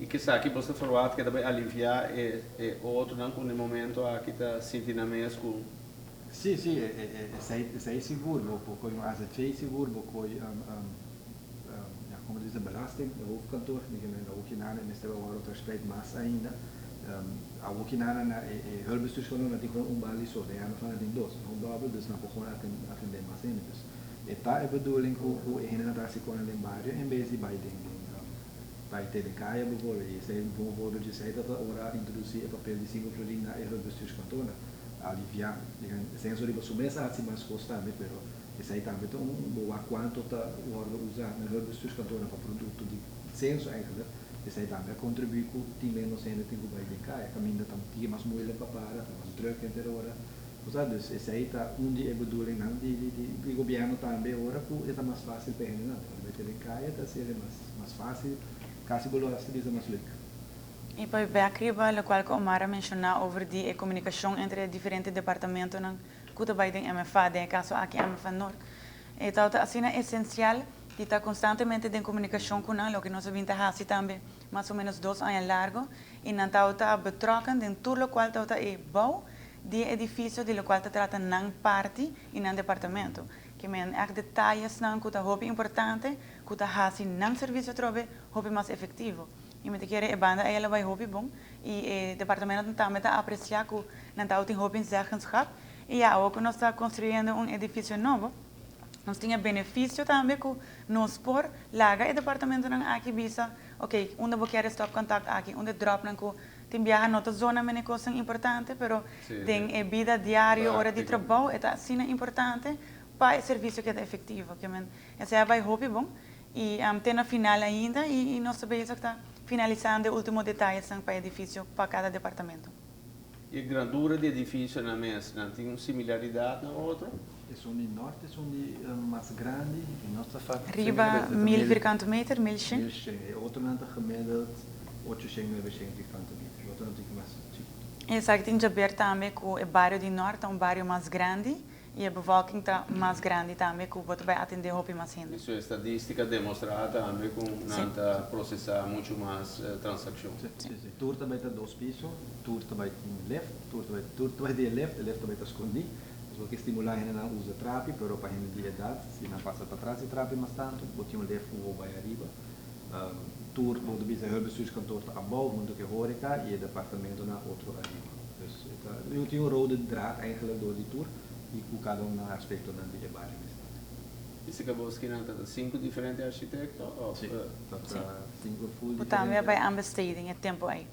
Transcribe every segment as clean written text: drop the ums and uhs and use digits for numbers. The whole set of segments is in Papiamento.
I ku esaki boso ta verwacht ku ta bai aliviá e otronan ku na e momento aki ta sinti nan mes ku. Sí, esei sigur, bo por kohe un AZV sigur, bo kohe, ja, komo ta bisa, belasting, de hoofdkantoor, di kimen awokinan e mester wòrdu verspreid mas ainda. Awokinan na e hulpbestuurskantoor nan tin gewoon un balie so, den MFA nan tin dos, no dòbel, dus nan por gewoon atendé mas hende. Dus e ta e bedoeling ku e hendenan ta hasi konan den bario en bes di bai den bai te den kaya bijvoorbeeld. I esei un bon voorbeeld di esei ta ora a introdusí e papel di 5 florin na e hulpbestuurskantoornan. Aliviá, digan, censo riba su mes a hasi mas kos tambe, pero esei tambe ta un bo wak kuantu ta wòrdu usá na hulpbestuurskantoornan pa produkto di censo eigenlijk. Esei tambe a kontribuí ku tin ménos hende tin ku bai den kaya, kaminda ta tin mas moeilijk pa para, ta mas drùk henter ora. Osea, dus esei ta un di e bedoelingnan di gobièrnu tambe ora ku e ta mas fásil pa e hendenan. Ora bai te den kaya ta hasiel mas fásil, kasi bo lo hasta bisa mas leuk. I pa bèk riba lokual ku Omar a menshoná over di e komunikashon entre e diferente departamentonan ku ta bai den MFA, den e kaso aki MFA Noord, e tabata asina esensial di ta konstantemente den komunikashon ku nan, loke nos a bin ta hasi tambe mas o ménos 2 aña largu, i nan tabata betrokken den tur lokual tabata e bou di e edifisio di lokual ta trata nan parti i nan departamento. Ke men ègt detayesnan ku ta hopi importante ku ta hasi nan servisio atrobe hopi mas efektivo. I mi ta kere e banda ei a bai hopi bon i e departamento tambe ta apresiá ku nan tabatin hopi zeggenschap. I ya, awor ku nos ta konstruyendo un edifisio nobo, nos tin e benefisio tambe ku nos por laga e departamentonan aki bisa, ok, unda bo kier e stopcontact aki, unda e dropnan ku tin biaha no ta zona mene kosnan importante, pero den e bida diario, ora di trabou, e ta asina importante pa e servisio keda efektivo. Ke men esei a bai hopi bon i te na final ainda i nos ta bezig ta finalisando e último detayesnan pa e edifisio pa kada departamento. E grandura di edifisionan mes, nan tin un similaridat na otro? Esun di nort, esun di mas grandi i nos ta Riba 1000 vierkante meter, 1100. 1100. E otronan ta gemiddeld 800, 900 vierkante meter. E otronan tin mas chikitu. Esaki tin di haber tambe ku e bario di nort ta un bario mas grandi i e bevolking ta mas grandi tambe ku bo ta bai atendé hopi mas hende. Esei estadístika demostrá tambe ku nan ta prosesá muchu mas transakshon. Sí. Tur tambe ta dos piso, tur tambe tin lift, tur tambe tin lift, e lift tambe ta skondí. Dus bo ke stimulá hendenan usa trapi, pero pa hende di edat, si nan pasa patras di trapi mas tantu, bo tin un lift ku bo bai ariba. Tur bo ta bisa hulpbestuurskantoor ta abou huntu ku e horeca i e departamentonan otro ariba. Dus tin un rode draad eigenlijk dor di tur i ku kada un nan aspektonan di e bario mes. Esei ku bo skinan ta sinku diferente arkitekto òf? Sí, ta sinku full Bo tambe a bai aanbesteding e tempu ei.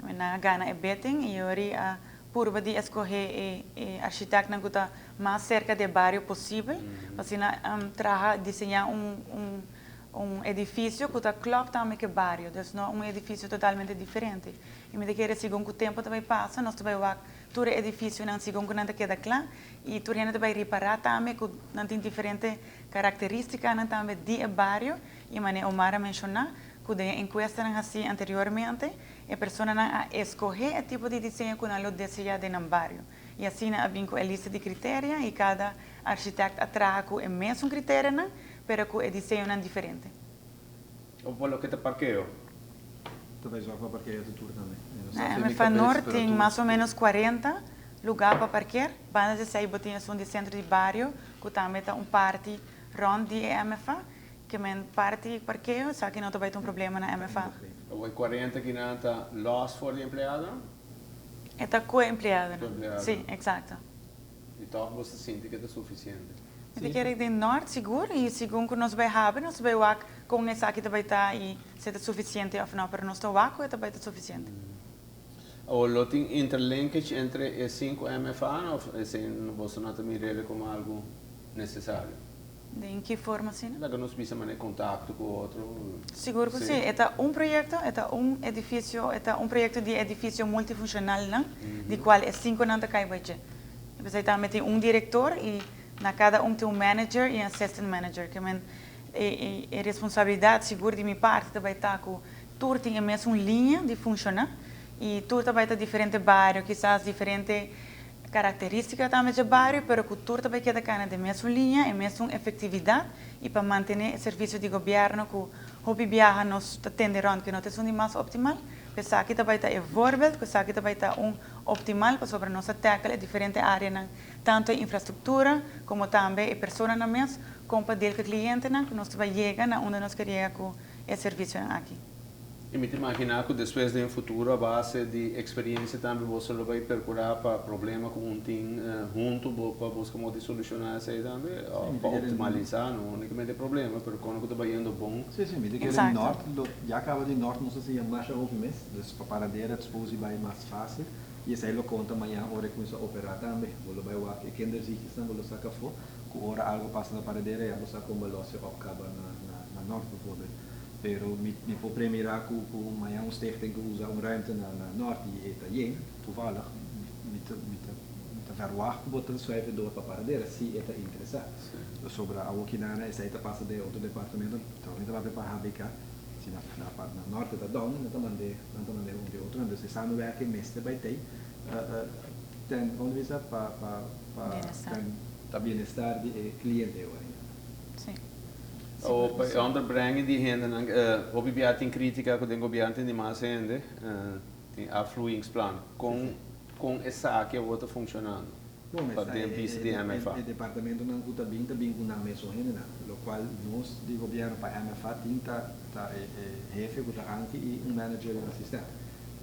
Nan a gana e bidding i yori a purba di eskohé e arkitektonan ku ta mas serka di e bario posibel, pa asina traha, diseñá un edifisio ku ta klòp tambe ku e bario, dus no un edifisio totalmente diferente. I mi ta kere segun ku tempu ta bai pasa, nos ta bai wak tur e edifisionan segun ku nan ta keda kla i tur hende ta bai ripará tambe ku nan tin diferente karakterístikanan tambe di e bario. I manera Omar a menshoná ku den e enkuestanan hasí anteriormente, e personanan a eskohé e tipo di diseño ku nan lo deseá den nan bario. I asina a bin ku e lista di kriteria i kada architect a traha ku e mesun kriterianan, pero ku e diseñonan diferente. Òf pa loke ta parkeo? Ta bai zorg pa parkeo te tur tambe. Na MFA Noord tin mas o ménos 40 lugá pa parkeer. Banda di esei bo tin esun di sentro di bario ku tambe ta un parti rònt di e MFA. Ke men parti parkeo, esaki no ta bai ta un problema na MFA. E 40 kinan ta lòs for di empleadonan? E ta ku e empleadonan. Sí, eksakto. I tòg bo ta sinti ku ta sufisiente? Mi ta kere den Noord sigur i segun ku nos bai habri nos ta bai wak kon esaki ta bai ta i si e ta sufisiente òf no, pero nos ta wak ku e ta bai ta sufisiente. O lo tin interlinkage entre e sinku MFA òf esei boso no ta mir'é komo algu nesesario? Den ki forma asina? Laga nos bisa manera kontakto ku otro. Sigur ku sí. E ta un proyekto, e ta un edifisio, e ta un proyekto di edifisio multifunshonalnan, di kual e sinkunan ta kai bai dje. P'esei tambe tin un direktor i na kada un tin un manager i un assistant manager. Ke men e responsabilidat sigur di mi parti ta bai ta ku tur tin e mesun liña di funshoná i tur ta bai ta diferente bario, kisas diferente karakterístika tambe dje bario, pero ku tur ta bai keda kana den mesun liña, e mesun efektividat i pa mantené e servisio di gobièrnu ku hopi biaha nos ta tende rond ku no ta esun di mas optimal. Esaki ta bai ta e voorbeeld, ku esaki ta bai ta un optimal pasobra nos a tackle e diferente áreanan, tantu e infrastruktura komo tambe e personanan mes, kon pa deal ku e klientenan, ku nos ta bai yega na unda nos ker yega ku e servisionan aki. I mi ta imaginá ku despues den futuro a base di eksperensia tambe boso lo bai perkurá pa problema ku un tin huntu bo pa buska modo di solushoná esei tambe òf pa optimalisá no únikamente e problema pero kono ku ta bayendo bon. Sí, sí, mi ta kere Nort lo ya kaba di Nort nos a siña masha hopi mes, dus pa Paradera Tsposi bai mas fásil i esei lo konta mañan ora e kuminsá operá tambe. Bo lo bai wak e kinderzichtjesnan bo lo saka afó ku ora algu pasa na Paradera ya bo sa kon bo lòs e òp kaba na Nort bijvoorbeeld. Pero mi mi por premira ku ku mañan un stichting ku usa un ruimte na na Noord i e ta yen, toevallig, mi ta mi ta mi ta verwacht ku bo ta schuiven door pa Paradera si e ta interesá. Pasobra awor kinana esei ta pasa den otro departamento, tawor mi ta papia pa HBK, si na na na Noord e ta down, nan ta mand'é nan ta mand'é un di otro, dus e samenwerking mester bai tei ten, kon ta bisa, pa pa pa ten ta bienestar di e kliente e ora. Sí. O pa e onderbrenging di hendenan, hopi bia tin kritika ku den gobièrnu tin di mas hende, tin afvloeiingsplan. Kon kon esaki awor ta funshonando pa den bista di MFA? E departamentonan ku ta bin ta bin ku nan mesun hendenan, lokual nos di gobièrnu pa MFA tin ta ta e hefe ku ta anki i un manager i un asistent.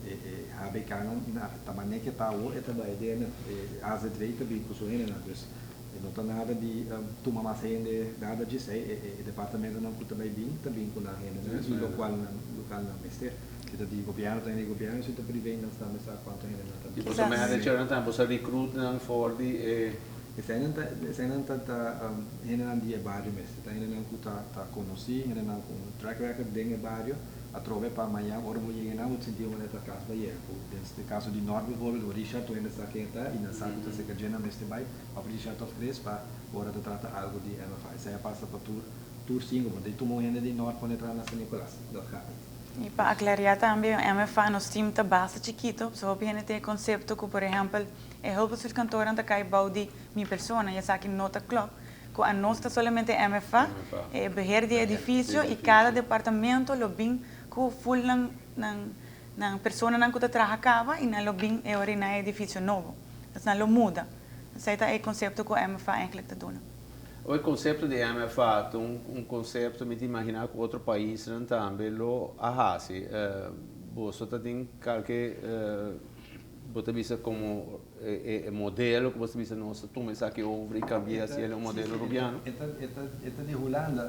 E HBKnan ta manera ke ta awor e ta bai den e AZV ta bin ku su hendenan. Dus E no ta nada di tuma mas hende, nada djis ei. E departamentonan ku ta bai bin, ta bin ku nan hendenan i lokual nan lokal nan mester. Si ta di gobièrnu ta hende di gobièrnu, si ta privé nan tambe sa kuantu hende nan ta I boso managernan tambe, boso a recruit nan for di e. Eseinan ta eseinan ta ta hendenan di e bario mes. Ta hendenan ku ta ta konosí, hendenan ku un track record den e bario. Atrobe pa mañan ora bo yega nan bo ta sinti bo manera ta kas pa yega. Ku den e kaso di Nort bijvoorbeeld, Richard tur hende sa ken ta i nan sa ku ta serka dje nan mester bai. Of Richard of Chris pa ora ta trata algo di MFA. Esei a pasa pa tur tur cinco, bo ta tuma un hende di Noord pone traha na San Nicolas. Dat gaat niet. I pa aclaria tambe, MFA nos team ta basta chikito, so hopi hende tin e concepto cu por ehempel e hulpbestuurskantoornan ta cay bou di mi persona y esaki no ta klop, cu anos ta solamente MFA, e beheer di e edificio y cada departamento lo bin cu full nan nan nan personanan cu ta traha caba y nan lo bin e ora na e edificio nobo. Dus nan lo muda. Esei ta e konsepto ku MFA eigenlijk ta duna. O e konsepto di MFA ta un konsepto mi ta imaginá ku otro paisnan tambe lo a hasi. Boso ta tin kalke bo ta bisa komo e modelo ku bo ta bisa nos ta tuma esaki over i kambi'é hasié un modelo rubiano? E ta di Hulanda,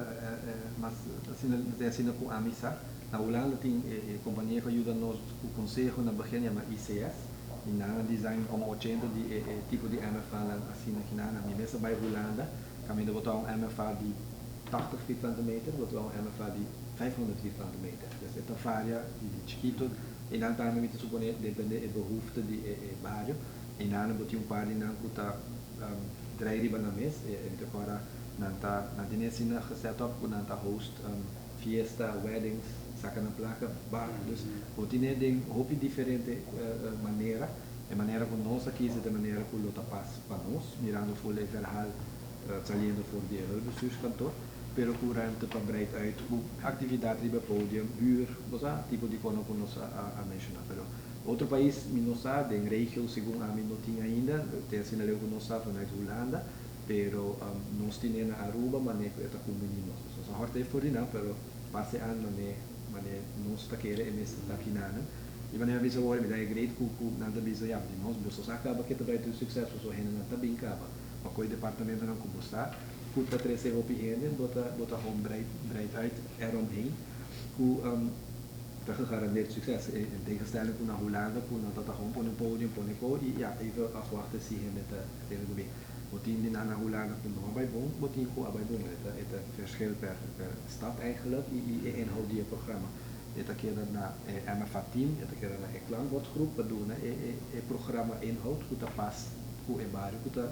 mas asina ta asina ku ami sa. Na Hulanda tin e kompania ku a yuda nos ku konseho na begin yama ICS. I nan a design como 80 di e e tipo di MFA nan asina ki nan. Mi mes a bai Hulanda, kaminda bo ta un MFA di 80 vierkante meter, bo ta un MFA di 500 vierkante meter. Dus e ta varia di di chikito. I nan tambe mi ta supone depende e behoefte di e e bario. I nan bo tin un par di nan ku ta drei riba nan mes. E mi ta kòrda nan ta nan tene asina geset up ku nan ta host fiesta, weddings, saca nan placa, bar. Dus bo tine den hopi diferente manera. E manera cu nos a kiza ta e manera cu lo ta pas pa nos, mirando full e verhaal saliendo for di e hulpbestuurskantoor, pero cu ruimte pa breid uit, cu actividad riba e podium, huur, bo sa, tipo di cono cu nos a menciona. Pero otro pais mi no sa, den regio segun ami no tin ainda, te asina leu cu nos sa vanuit Hulanda, pero nos tine na Aruba mane cu e ta cumbini nos. Nos a hòrta e for di nan, pero parse an mane mane nos ta kere e mester ta kinanan. I manera mi bisa awor, mi ta great ku ku nan ta bisa, ya, di nos boso sa kaba ke ta bai tur sukses, pasobra hendenan ta bin kaba. Ma ku e departamentonan ku bo sa ku ta trese hopi hende, bo ta bo ta hon breid breid uit eromheen ku ta gegarandeerd sukses. In tegenstelling ku na Hulanda ku nan ta ta hon pone un podium, pone ko i ya, even afwachten si hende ta hende ta bin. Bo tin di nan na Hulanda ku no a bai bon, bo tin ku a bai bon. E ta e ta verschil per per stad eigenlijk i i e inhoud di e programma. E ta keda na e MFA team, e ta keda na e klankbordgroep pa duna e e e programma inhoud ku ta pas ku e bario ku ta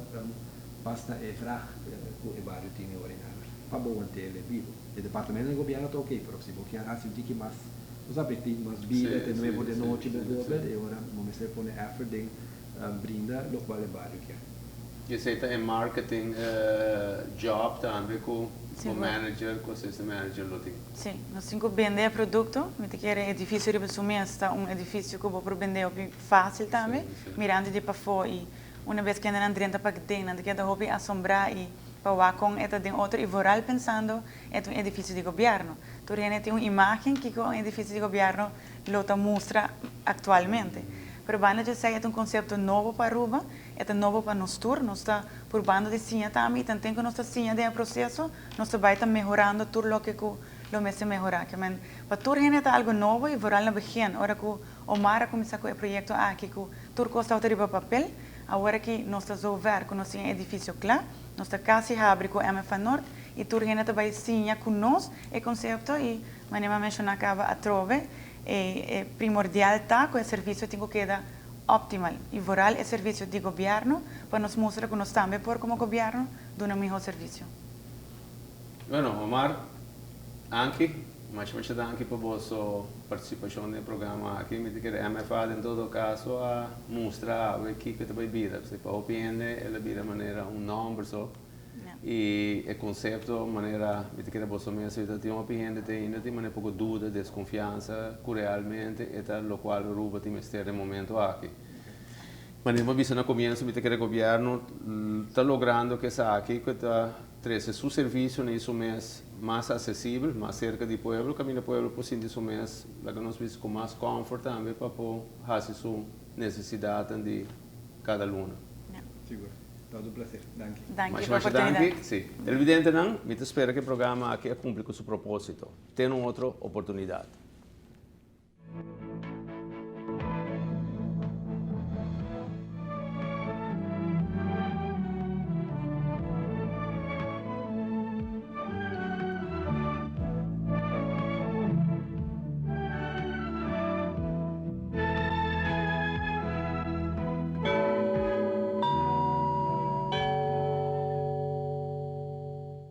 pas na e vraag ku e bario tin e ora ei nan pa bo wantele bibo. E departamento di gobièrnu ta oké, pero si bo kier hasi un tiki mas, bo sa tin mas bida, te nuevo de nochi bijvoorbeeld, e ora bo mester pone effort den brinda lokual e bario kier. Esei ta e marketing job tambe ku. Bo manager ku assistant manager lo tin. Sí, nos tin ku bende e produkto. Mi ta kere e edifisio riba su mes ta un edifisio ku bo por bende hopi fásil tambe, mirando di pafó i una bes kendenan drenta pa den nan ta keda hopi asombrá i pa wak kon e ta den otro i vooral pensando e ta un edifisio di gobièrnu. Tur hende tin un imágen kiko un edifisio di gobièrnu lo ta mustra aktualmente. Pero banda dje esei e ta un konsepto nobo pa Aruba, e ta nobo pa nos tur, nos ta purbando di siña tambe i tanten ku nos ta siña den e proseso nos ta bai ta mehorando tur loke ku lo mester mehorá. Ke men pa tur hende ta algu nobo i vooral na begin ora ku Omar a kuminsá ku e proyekto aki ku tur kos tabata riba papel, awor aki nos ta zover ku nos tin e edifisio kla, nos ta kasi habri ku MFA Noord i tur hende ta bai siña ku nos e konsepto i manera mi a menshoná kaba atrobe e e primordial ta ku e servisio tin ku keda optimal i vooral e servisio di gobièrnu pa nos mustra ku nos tambe por komo gobièrnu duna mihó servisio. Bueno, Omar, Anky, masha masha danki pa boso partisipashon den e programa aki. Mi ta kere MFA den todo kaso a mustra awe kiko ta bai bira. Pasobra pa hopi hende el a bira manera un nòmber so. I e konsepto manera mi ta kere boso mes ta tin hopi hende te ainda tin manera poko duda, deskonfiansa ku realmente e ta lokual Aruba tin mester den momento aki. Manera mi a bisa na komienso mi ta kere gobièrnu ta logrando ku esaki ku ta trese su servisio na su mes mas asesibel, mas serka di pueblo, kaminda pueblo por sinti su mes laga nos bisa ku mas comfort tambe pa por hasi su nesesidatnan di kada luna. Sigur. Tabata un placer. Danki. Danki Masha pa masha oportunidad. danki. Sí. Televidentenan, mi ta spera ku e programa aki a kumpli ku su propósito. Te un otro oportunidat.